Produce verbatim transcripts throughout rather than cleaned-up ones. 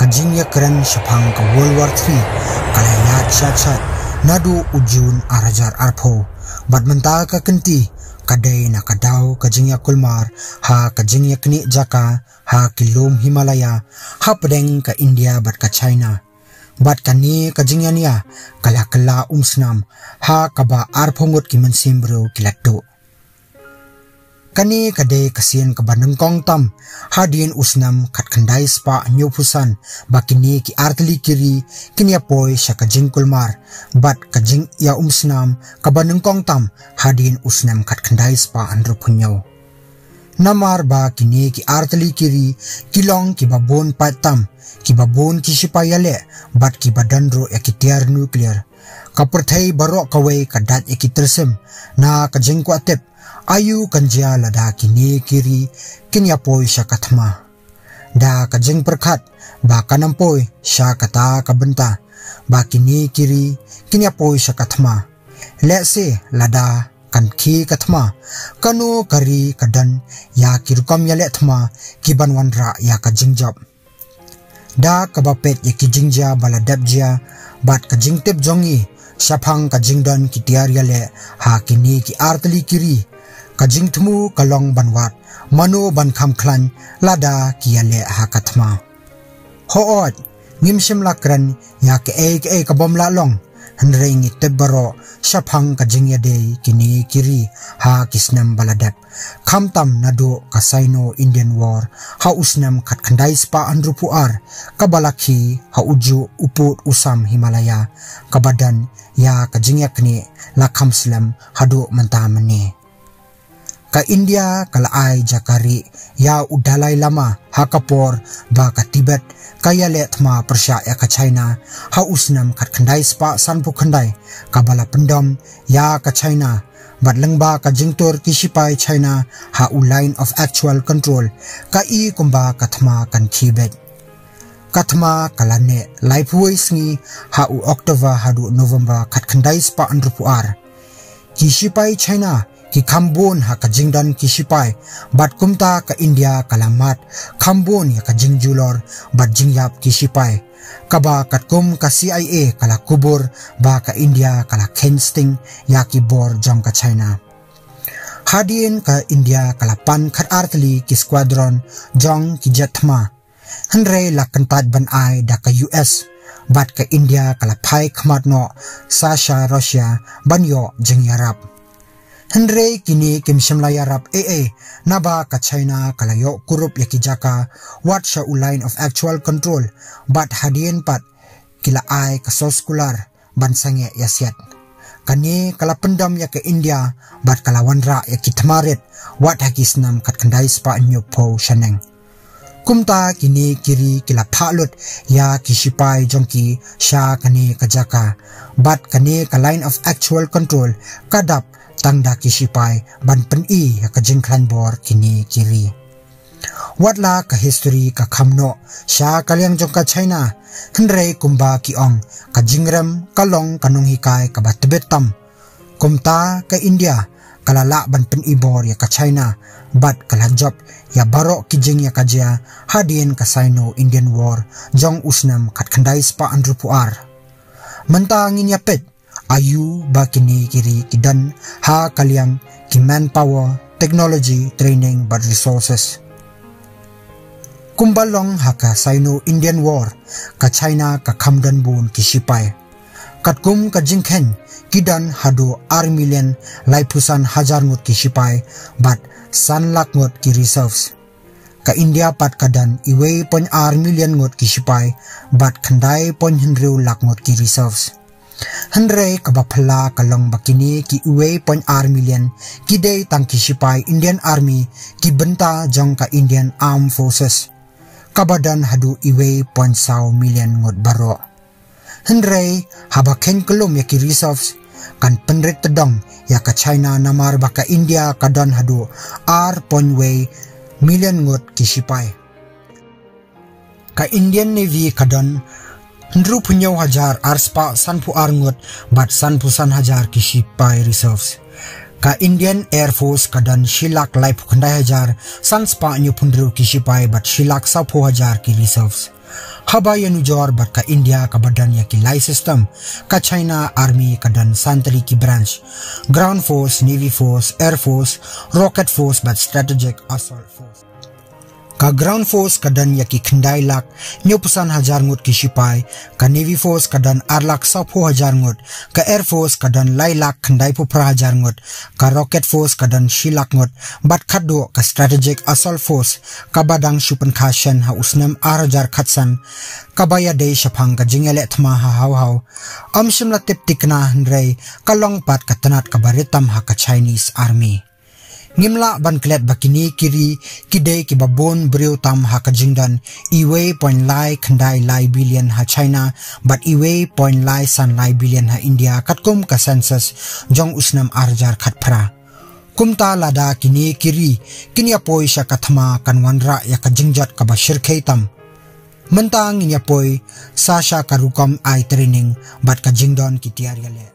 Ka jingïakren shaphang ka World War Three ka la ïaid shat shat naduh u Jun ar hajar arphew. Bad mynta ka kynti ka dei na ka daw ka jingïakulmar ha ka jingïaknieh jaka ha ki lum Himalaya hapdeng ka India bad ka China. Bad kane ka jingïania ka la kylla umsnam ha kaba arphew ngut ki mynsiem briew ki la tuh. Kane ka dei ka sien kaba nyngkong tam hadien u snem khatkhyndai spah hynñiewphew san ba kine ki artylli ki ri kin ïa poi sha ka jingkulmar bad ka jingïaumsnam kaba nyngkong tam hadien u snem khatkhyndai spah hynriewphew hynñiew. Namar ba kine ki artylli ki ri ki long kiba bun paid tam, kiba bun ki shipai ïaleh bad kiba don ruh ïa ki tiar nuclear. Ka pyrthei baroh kawei ka dait ïa ki tyrsim na ka jingkwah tip aïu kan jia lada kine ki ri kin ïa poi sha ka thma. Da ka jingpyrkhat ba kan ym poi sha kata ka bynta ba kine ki ri kin ïa poi sha ka thma. Lehse lada kan khie ka thma, kano ka ri ka don ïa ki rukom ïaleh thma kiban wanrah ïa ka jingjop. Da kaba peit ïa ki jingjia ba la dep jia bad ka jingtip jong ngi shaphang ka jingdon ki tiar ïaleh ha kine ki artylli ki ri, ka jingthmu ka long ban wad mano ban kham khlaiñ lada ki ïaleh ha ka thma. Hooid, ngim shym la kren ïa kaei kaei ka bym lah long, hynrei ngi tip baroh shaphang ka jingïadei kine ki ri ha ki snem ba la dep, khamtam naduh ka Sino-Indian War ha u snem khatkhyndai spah hynriewphew ar, kaba la khie ha u juh u pud u sam Himalaya, kaba don ïa ka jingïaknieh la kham slem haduh mynta mynne. Ka India ka la ai jaka rieh ïa u Dalai Lama ha ka por ba ka Tibet ka ïaleh thma pyrshah ïa ka China ha u snem khatkhyndai spah sanphew khyndai, kaba la pyndom ïa ka China bad lyngba ka jingtur ki shipai China ha u Line of Actual Control, ka i kumba ka thma kan khie beit. Ka thma ka la neh laiphew wei sngi ha u October haduh November khatkhyndai spah hynriewphew ar. Ki shipai China ki kham bun ha ka jingdon ki shipai, bad kumta ka India ka la mad kham bun ïa ka jingjulor bad jingïap ki shipai. Kaba katkum ka C I A ka la kubur ba ka India ka la kheiñ sting ïa ki bor jong ka China. Hadien ka India ka la pan khatar tylli ki squadron jong ki jet thma. Hynrei la kyntait ban ai da ka U S, bad ka India ka la phai khmat noh sa sha Russia ban ïoh jingïarap. Hynrei kine kim shym la ïarap ei ei, naba ka China ka la ïoh kurup ïa ki jaka wat sha u Line of Actual Control, bad hadien pat ki la ai ka soskular ban sangeh ïasiat. Kane ka la pyndom ïa ka India bad ka la wanrah ïa ki thma rit wat ha ki snem khatkhyndai spah hynñiewphew shaneng. Kumta kine ki ri ki la phah lut ïa ki shipai jong ki sha kane ka jaka, bad kane ka Line of Actual Control ka dap tang da ki shipai ban pyni ïa ka jingkhlaiñ bor kine ki ri. Wat la ka history ka kham noh sha ka liang jong ka China, hynrei kumba ki ong, ka jingrem ka long ka nonghikai kaba tbit tam. Kumta ka India ka la lah ban pyni bor ïa ka China, bad ka la jop ïa baroh ki jingïakajia hadien ka Sino-Indian War jong u snem khatkhyndai spah hynriewphew ar. Mynta ngin ïa peit aïu ba kine ki ri ki don ha ka liang ki manpower, technology, training bad resources. Kumba long ha ka Sino-Indian War, ka China ka kham don bun ki shipai. Katkum ka jingkheiñ, ki don haduh ar million laiphew san hajar ngut ki shipai bad san lak ngut ki reserves. Ka India pat ka don uwei point ar million ngut ki shipai bad khyndai point hynriew lak ngut ki reserves. Hynrei kaba phylla ka long ba kine ki uwei point ar million ki dei tang ki shipai Indian Army, ki bynta jong ka Indian Armed Forces, kaba don haduh uwei point saw million ngut baroh. Hynrei haba kheiñ kyllum ïa ki reserves, kan pynrit tdong ïa ka China, namar ba ka India ka don haduh ar point wei million ngut ki shipai. Ka Indian Navy ka don hynriewphew hynñiew hajar ar spah sanphew ar ngut bad sanphew san hajar ki shipai reserves. Ka Indian Air Force ka don shi lak laiphew khyndai hajar san spah hynñiewphew hynriew ki shipai bad shi lak sawphew hajar ki reserves. Haba ïanujor bad ka India kaba don ïa ki lai system, ka China Army ka don san tylli ki branch: Ground Force, Navy Force, Air Force, Rocket Force bad Strategic Assault Force. Ka Ground Force ka don ïa ki khyndai lak hynñiewphew san hajar ngut ki shipai, ka Navy Force ka don ar lak sawphew hajar ngut, ka Air Force ka don lai lak khyndaiphew phra hajar ngut, ka Rocket Force ka don shi lak ngut, bad khatduh ka Strategic Assault Force kaba dang shu pynkha shen ha u snem ar hajar khatsan, kaba ïadei shaphang ka jingïaleh thma ha haw haw. Ym shym la tip thikna hynrei ka long pat ka tnat kaba rit tam ha ka Chinese Army. Ngim lah ban klet ba kine ki ri ki dei kiba bun briew tam ha ka jingdon, iwei point lai khyndai lai billion ha China bad iwei point lai san lai billion ha India, katkum ka census jong u snem ar hajar khatphra. Kumta lada kine ki ri kin ïapoi sha ka thma, kan wanrah ïa ka jingjot kaba shyrkhei tam. Mynta ngin ïapoi sa sha ka rukom ai training bad ka jingdon ki tiar ïaleh.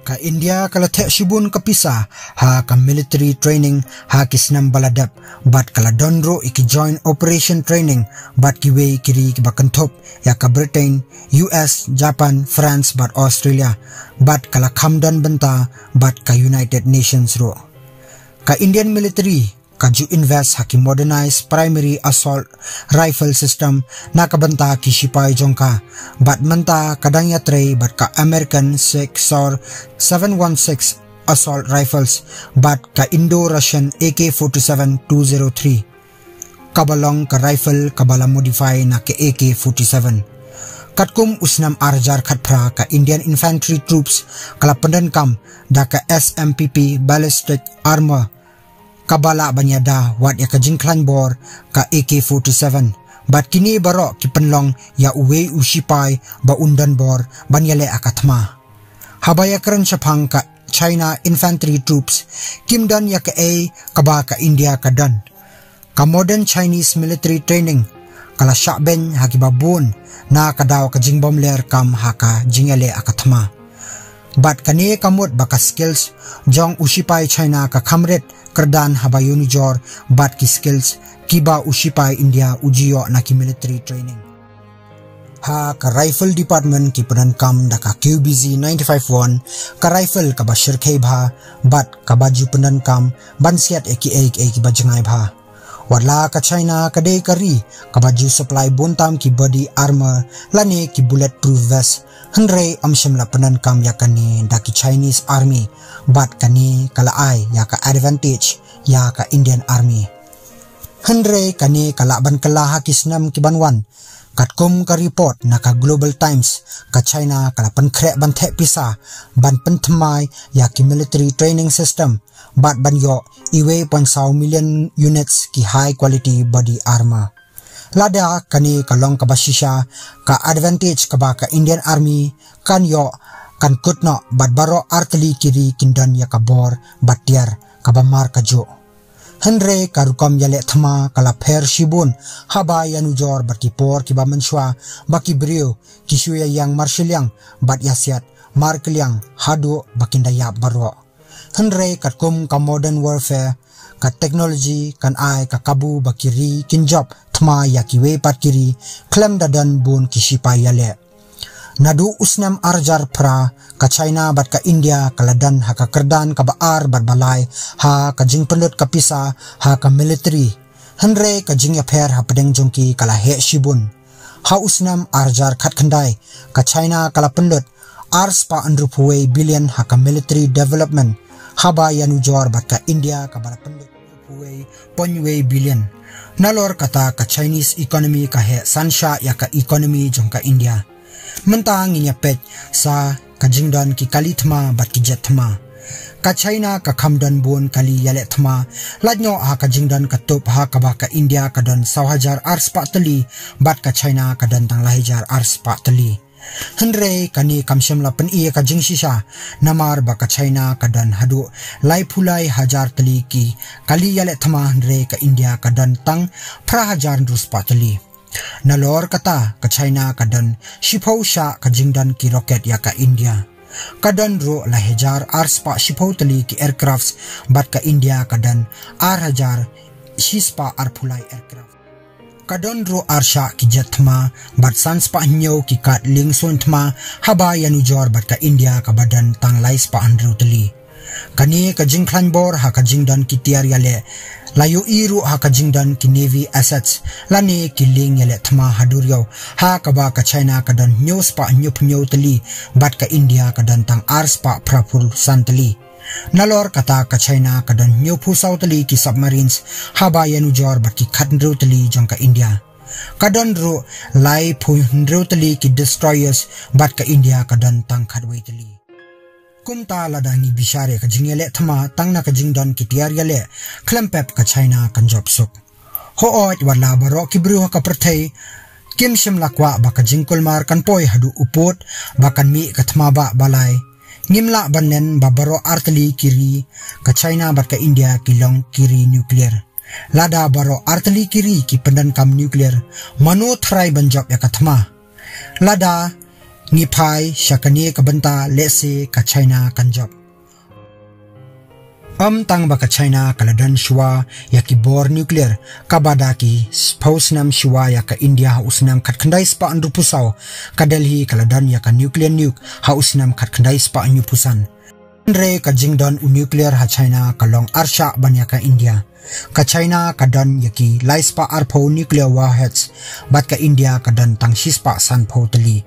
Ka India ka la theh shibun ka pisa ha ka military training ha ki snem ba la dep, bad ka la don ruh ïa ki joint operation training bad kiwei ki ri kiba kynthup ïa ka Britain, U S, Japan, France bad Australia, bad ka la kham don bynta bad ka United Nations ruh. Ka Indian military ka ju invest ha ki modernized primary assault rifle system na ka bynta ki shipai jong ka, bad mynta ka dang ïatrei bad ka American Sig Sauer seven one six assault rifles bad ka Indo-Russian A K forty-seven two zero three, kaba long ka rifle kaba la modify na ka A K forty-seven. Katkum u snem ar hajar khatphra, ka Indian infantry troops ka la pyndonkam da ka S M P P ballistic armor, kaba lah ban ïada wat ïa ka jingkhlaiñ bor ka A K forty-seven. Bad kine baroh ki pynlong ïa uwei u shipai ba un don bor ban ïaleh ha ka thma. Haba ïakren shaphang ka China infantry troops, kim don ïa kaei kaba ka India ka don. Ka modern Chinese military training ka la shah beiñ ha kiba bun na ka daw ka jingbymler kam ha ka jingïaleh ha ka thma. Bad kane ka mut ba ka skills jong u shipai China ka kham rit kyrdan haba ïanujor bad ki skills kiba u shipai India u ju ïoh na ki military training. Ha ka rifle department ki pyndonkam da ka Q B Z nine five one, ka rifle kaba shyrkhei bha bad kaba ju pyndonkam ban siat ïa kiei kiei kiba jngai bha. Wat la ka China ka dei ka ri kaba ju supply bun tam ki body armor lane ki bulletproof vest, hynrei ym shym la pyndonkam ïa kane da ki Chinese Army, bad kane ka la ai ïa ka advantage ïa ka Indian Army. Hynrei kane ka lah ban kylla ha ki snem ki ban wan. Katkum ka report na ka Global Times, ka China ka la pynkhreh ban theh pisa ban pynthymmai ïa ki military training system bad ban ïoh iwei point saw million units ki high quality body armor. Lada kane ka long kaba shisha, ka advantage kaba ka Indian Army kan ïoh kan kut noh, bad baroh ar tylli ki ri kin don ïa ka bor bad tiar kaba mar kajuh. Hynrei ka rukom ïaleh thma ka la pher shibun haba ïanujor bad ki por kiba mynshuwa, ba ki briew ki shu ïa ïeng marshiliang bad ïasiat markylliang haduh ba kin da ïap baroh. Hynrei katkum ka modern warfare, ka technology kan ai ka kabu ba ki ri kin jop thma ïa kiwei pat ki ri khlem da don bun ki shipai ïaleh. Naduh u snem ar hajar phra, ka China bad ka India ka la don ha ka kyrdan kaba ar bad ba lai ha ka jingpynlut ka pisa ha ka military. Hynrei ka jingïapher hapdeng jong ki ka la heh shibun. Ha u snem ar hajar khatkhyndai, ka China ka la pynlut ar spah hynriewphew wei billion ha ka military development, haba ïanujor bad ka India kaba la pynlut hynriewphew wei point wei billion. Nalor kata, ka Chinese economy ka heh san shah ïa ka economy jong ka India. Mynta ngin ïa peit sa ka jingdon ki kali thma bad ki jet thma. Ka China ka kham don bun kali ïaleh thma, lait noh ha ka jingdon ka tup, ha kaba ka India ka don saw hajar ar spah tylli bad ka China ka don tang lai hajar ar spah tylli. Hynrei kane kam shym la pyni ïa ka jingshisha, namar ba ka China ka don haduh laiphew lai hajar tylli ki kali ïaleh thma, hynrei ka India ka don tang phra hajar hynriew spah tylli. Nalor kata, ka China ka don shiphew shah ka jingdon ki rocket ïa ka India. Ka don ruh lai hajar ar spah shiphew tylli ki aircrafts, bad ka India ka don ar hajar shi spah arphew lai aircraft. Ka don ruh arshah ki jet thma bad san spah hynñiew ki kad lieng suiñ thma haba ïanujor bad ka India kaba don tang lai spah hynriew tylli. Kane ka jingkhlaiñ bor ha ka jingdon ki tiar ïaleh la ïohi ruh ha ka jingdon ki navy assets lane ki lieng ïaleh thma ha duriaw, ha kaba ka China ka don hynñiew spah hynñiew phew hynñiew tylli bad ka India ka don tang ar spah phra phew san tylli. Nalor kata ka China ka don hynñiew phew saw tylli ki submarines haba ïanujor bad ki khathynriew tylli jong ka India. Ka don ruh lai phew hynriew tylli ki destroyers bad ka India ka don tang khatwei tylli. Kumta lada ngi bishar ïa ka jingïaleh thma tang na ka jingdon ki tiar ïaleh, khlem pep ka China kan jop suk. Hooid, wat la baroh ki briew ha ka pyrthei kim shym la kwah ba ka jingkulmar kan poi haduh u pud ba kan mih ka thma bah ba lai, ngim lah ban len ba baroh ar tylli ki ri, ka China bad ka India, ki long ki ri nuclear. Lada baroh ar tylli ki ri ki pyndonkam nuclear, mano tharai ban jop ïa ka thma? Lada ngi phai sha kane ka bynta, lehse ka China kan jop. Ym tang ba ka China ka la don shuwa ïa ki bor nuclear, kaba da ki phew snem shuwa ïa ka India ha u snem khatkhyndai spah hynriewphew saw, ka Delhi ka la don ïa ka nuclear nuke ha u snem khatkhyndai spah hynñiewphew san. Hynrei ka jingdon u nuclear ha China ka long arshah ban ïa ka India. Ka China ka don ïa ki lai spah arphew nuclear warheads, bad ka India ka don tang shi spah sanphew tylli.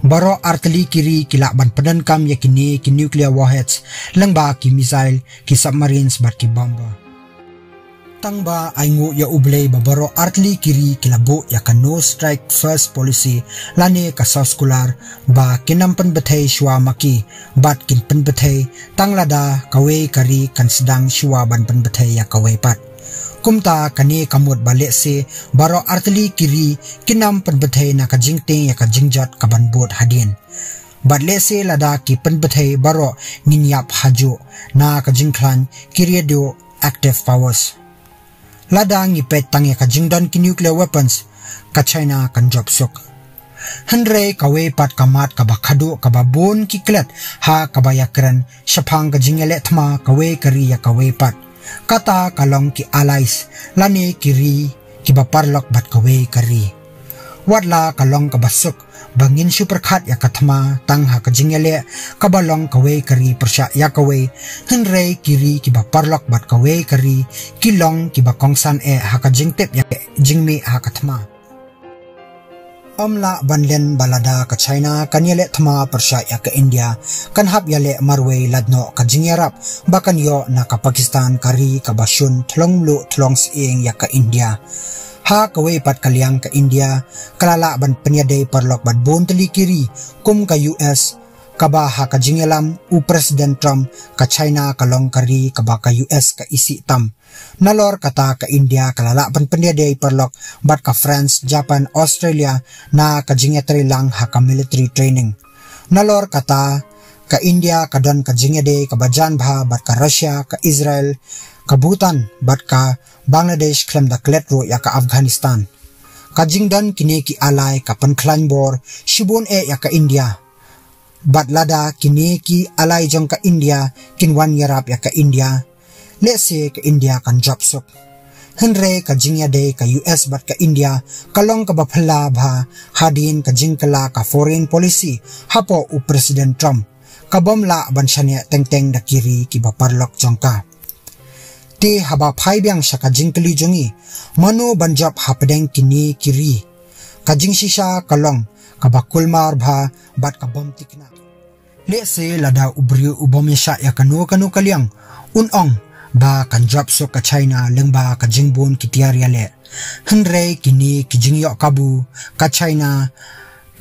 Baroh ar tylli ki ri ki lah ban pyndonkam ïa kine ki nuclear warheads, lyngba ki missile, ki submarines bad ki bomber. Tang ba ainguh ïa U Blei ba baroh ar tylli ki ri ki la buh ïa ka no strike first policy, lane ka soskular ba kin ym pynbthei shuwa ma ki, bad kin pynbthei tang lada kawei ka ri kan sdang shuwa ban pynbthei ïa kawei pat. Kumta kane ka mut ba lehse baroh ar tylli ki ri kin ym pynbthei na ka jingtieng ïa ka jingjot kaban bud hadien. Bad lehse lada ki pynbthei baroh, ngin ïap hajuh na ka jingkhlaiñ ki radioactive powers. Lada ngi peit tang ïa ka jingdon ki nuclear weapons, ka China kan jop suk. Hynrei kawei pat ka mat kaba khadduh kaba bun ki klet ha kaba ïakren shaphang ka jingïaleh thma kawei ka ri ïa kawei pat, kata ka long ki allies, lane ki ri kiba paralok bad kawei ka ri. Wat la ka long kaba suk ba ngin shu pyrkhat ïa ka thma tang ha ka jingïaleh kaba long kawei ka ri pyrshah ïa kawei, hynrei ki ri kiba paralok bad kawei ka ri ki long kiba kongsan eh ha ka jingtip ïa jingmih ha ka thma. Ym lah ban len ba lada ka China kan ïaleh thma pyrshah ïa ka India, kan hap ïaleh marwei lait noh ka jingïarap ba kan ïoh na ka Pakistan, ka ri kaba shun thlong mluh thlong sying ïa ka India. Ha kawei pat ka liang, ka India ka la lah ban pynïadei paralok bad bun tylli ki ri kum ka U S, kaba ha ka jingïalam u President Trump, ka China ka long ka ri kaba ka U S ka isih tam. Nalor kata ka India ka la lah ban pynïadei paralok bad ka France, Japan, Australia na ka jingïatreilang ha ka military training. Nalor kata ka India ka don ka jingïadei kaba jan bha bad ka Russia, ka Israel, ka Bhutan bad ka Bangladesh, khlem da klet ruh ïa ka Afghanistan. Ka jingdon kine ki ally ka pynkhlaiñ bor shibun eh ïa ka India. Bad lada kine ki ally jong ka India kin wan ïarap ïa ka India, lehse ka India kan jop suk. Hynrei ka jingïadei ka U S bad ka India ka long kaba phylla bha hadien ka jingkylla ka foreign policy hapoh u President Trump, ka bym lah ban shaniah teng teng da ki ri kiba paralok jong ka. Te haba phai biang sha ka jingkylli jong ngi, mano ban jop hapdeng kine ki ri? Ka jingshisha ka long kaba kulmar bha bad ka bym thikna. Lehse lada u briew u bym ïashah ïa kano kano ka liang, un ong ba kan jop suk ka China lyngba ka jingbun ki tiar ïaleh. Hynrei kine ki jingïoh kabu, ka China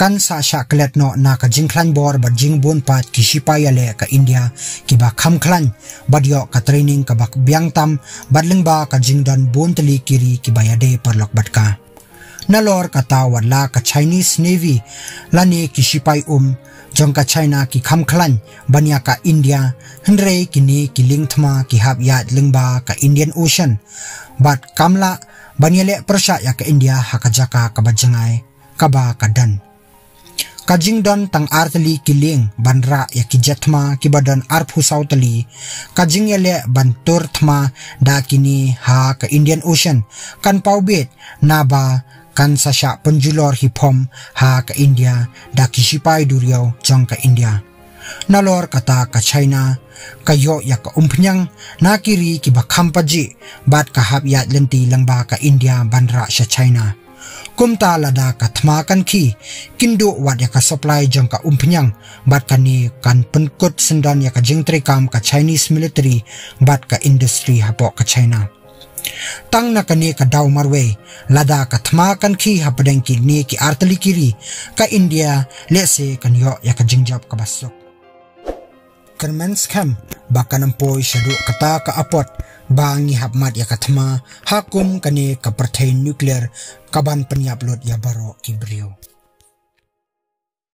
kan sa shah klet noh na ka jingkhlaiñ bor bad jingbun pat ki shipai ïaleh ka India kiba kham khlaiñ bad ïoh ka training kaba biang tam, bad lyngba ka jingdon bun tylli ki ri kiba ïadei paralok bad ka. Nalor kata, wat la ka Chinese Navy lane ki shipai um jong ka China ki kham khlaiñ ban ïa ka India, hynrei kine ki lieng thma ki hap ïaid lyngba ka Indian Ocean, bad kam lah ban ïaleh pyrshah ïa ka India ha ka jaka kaba jngai kaba ka don. Ka jingdon tang ar tylli ki lieng ban rah ïa ki jet thma kiba don arphew saw tylli, ka jingïaleh ban tur thma da kine ha ka Indian Ocean kan paw beit naba kan sa shah pynjulor hi phom ha ka India da ki shipai duriaw jong ka India. Nalor kata ka China ka ïoh ïa ka umphniang na ki ri kiba kham pajih bad ka hap ïaid lynti lyngba ka India ban rah sha China. Kumta lada ka thma kan khie, kin duh wat ïa ka supply jong ka umphniang bad kane kan pynkut syndon ïa ka jingtrei kam ka Chinese military bad ka industry hapoh ka China. Tang na kane ka daw marwei, lada ka thma kan khie hapdeng kine ki artylli ki ri, ka India lehse kan ïoh ïa ka jingjop kaba suk. Kyrmen skhem ba kan ym poi shaduh kata ka apot ba ngi hap mad ïa ka thma ha kum kane ka pyrthei nuclear kaban pynïap lut ïa baroh ki briew.